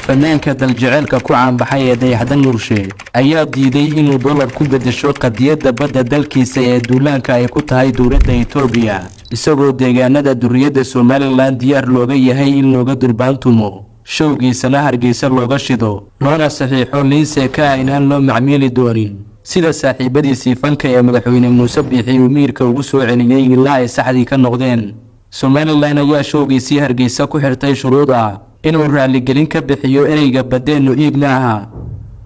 Fanaanka daljeceelka ku caanbaxay ee Dayax Dalnuurshe ayaa diiday inuu dollar ku beddesho qadiyadda badda dalkiisa ee duulaanka ay ku tahay dowladda Itoobiya, isagoo deegaanada duriyadda Somaliland diyaar looga yahay in looga durbaantumo, showgiisana Hargeysa looga shido, loona saxiixo liinse ka aynaan loo macmiili doonin, sida saaxiibadiisii fanka ee madaxweyne Muuse Biixi uu miirka ugu soo celiyey ilaa ay saxdii ka noqdeen. Somaliland ayaa showgiisii Hargeysa ku xirtay shuruud ah inuu raaligelin ka bixiyo ereyga "baddeennu iib maaha"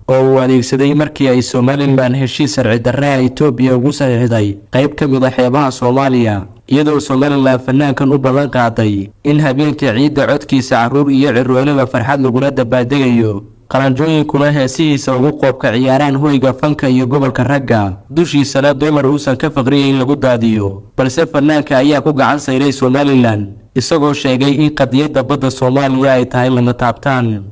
oo uu adeegsaday markii ay Somaliland heshiis sharci darraa Itoobiya ugu saxiixday qayb ka mid a xeebaha Soomaaliya, iyadoo Somaliland fanaankan u ballan qaaday in habeenka ciidda codkiisa carruur iyo ciroolaba farxad lagula dabaaldegayo, qalanjooyinkuna heesihiisa ugu qoobka ciyaaraan hoyga fanka iyo gobolka ragga, dushiisana dollar uusan ka faqriyayn lagu daadiyo. Balse fanaanka ayaa ku gacan sayray Somaliland, isagoo sheegay in qadiyadda badda Soomaaliya ay tahay lama taabtaan.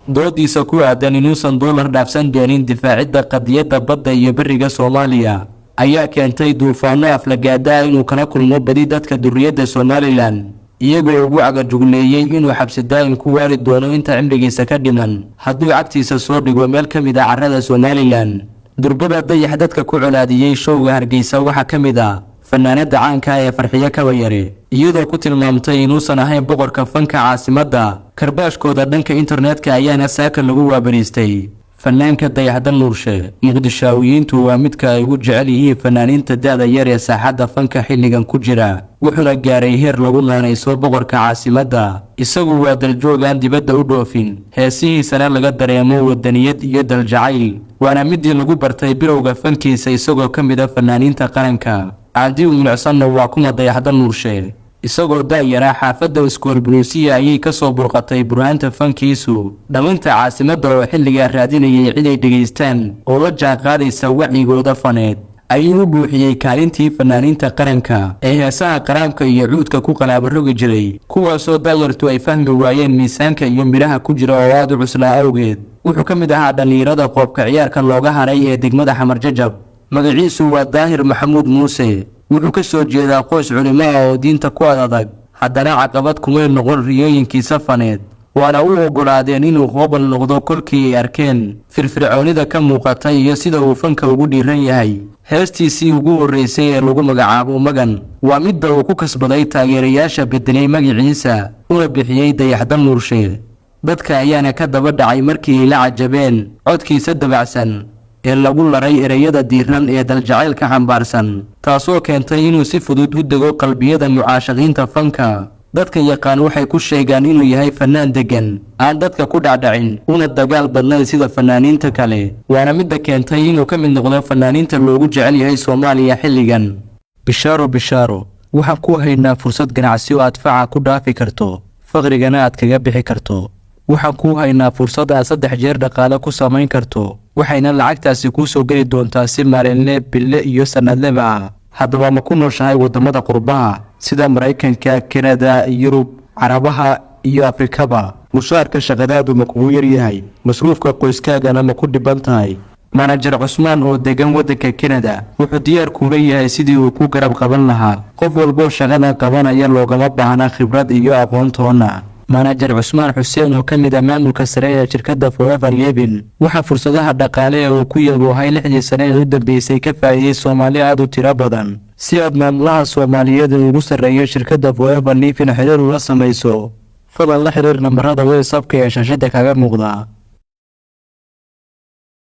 Doodiisa ku aadan inuusan dollar dhaafsan doonin difaacidda qadiyadda badda iyo beriga Soomaaliya ayaa keentay duufaano aflagaada inuu kala kulmo badi dadka duriyadda Somaliland, iyagoo ugu cagajugleeyey inuu xabsi daa'im ku waari doono inta cimrigiisa ka dhiman hadduu cagtiisa soo dhigo meel ka mid ah carrada Somaliland. Durbada Dayax dadka ku colaadiyey showga Hargeysa waxaa ka mid ah fanaanada caanka ee Farxiyo Kabayare, iyadoo ku tilmaamtay inuusan ahayn boqorka fanka caasimadda. Karbaashkooda dhanka internetka ayaana saaka lagu waabariistay. Fanaanka Dayax Dalnuurshe Muqdishaawiyiintu waa midka ay ugu jecel yihiin fanaaniinta da-da yar ee saaxadda fanka xilligan ku jira, wuxuuna gaaray heer lagu naanayso boqorka caasimadda. Isagu waa daljoog aan dibadda u dhoofin, heesihiisana laga dareemo wadaniyad iyo daljacayl, waana midii lagu bartay bilowga fankiisa, isagoo ka mid a fanaaniinta qaranka. Caadi u milicsanna waa kuma Dayax Dalnuurshe? Isagoo da-yaraa, xaafadda Iskool Buluusiya ayay kasoo burqatay burhaanta fankiisu. Dhalinta caasimadda oo xilligaa raadinayay ciday dhegaystaan oo la jaanqaadaysa wacyigooda faneed ayuu u buuxiyey kaalintii fanaaniinta qaranka ee heesaha qaraamka iyo cuudka ku qalaabarogi jiray, kuwaasoo daayartu ay fahmi waayeen miisaanka iyo midhaha ku jira oo aada u cuslaa awgeed. Wuxuu ka mid ahaa dhallinyarada qoobka ciyaarka looga haray ee degmada Xamar Jajab. Magaciisu waa Daahir Maxamuud Muuse. Wuxuu ka soo jeedaa qoys culimo ah oo diinta ku ad adag. Haddana caqabad kumay noqon riyooyinkiisa faneed, waana u oggolaadeen inuu hoobal noqdo kolkii ay arkeen firfircoonida ka muuqatay iyo sida uu fanka ugu dhiiran yahay. Heestiisii ugu horreysay ee lagu magacaabo Magan waa midda uu ku kasbaday taageerayaasha, bedelay magaciisa una bixiyey Dayax Dalnuurshe. Dadka ayaana ka daba dhacay markii ay la cajabeen codkiisa dabacsan ee lagu laray ereyada diiran ee daljacaylka xambaarsan, taasoo keentay inuu si fudud u dego qalbiyada mucaashaqiinta fanka. Dadka yaqaan waxay ku sheegaan inuu yahay fanaan deggan, aan dadka ku dhacdhacin, una dagaal badnayn sida fanaaniinta kale, waana midda keentay inuu ka mid noqdo fanaaniinta loogu jecel yahay Soomaaliya xilligan. Bishaaro, bishaaro! Waxaan ku haynaa fursad ganacsi oo aad faca ku dhaafi karto, faqrigana aad kaga bixi karto. Waxaan kuu haynaa fursad aad 3 jeer dhaqaale ku samayn karto, waxayna lacagtaasi kuu soo geli doontaa si maalinle, bille iyo sannadleba ah. Haddaba ma ku nooshahay waddamada qurbaha sida Maraykanka, Kanada, Yurub, Carabaha iyo Afrikaba? Mushaarka shaqadaadu ma kugu yaryahay? Masruufka qoyskaagana ma ku dhiban tahay? Manager Cusmaan oo degan waddanka Kanada wuxuu diyaar kuula yahay sidii uu ku garab qaban lahaa. Qof walboo shaqadan qabanaya loogama baahna khibrad iyo aqoontoona. Manager Cusmaan Xuseen oo ka mid ah maamulka sare ee shirkadda Forever Living waxaa fursadaha dhaqaale ee uu ku yaboohay 6dii sane ee u dambeysay ka faa'iiday Soomaali aada u tiro badan. Si aad maamulaha Soomaaliyeed ee ugu sarreeya shirkadda Forever Living xiriir ula samayso, fadlan la xiriir nambarada WhatsAppka ee shaashada kaga muuqda.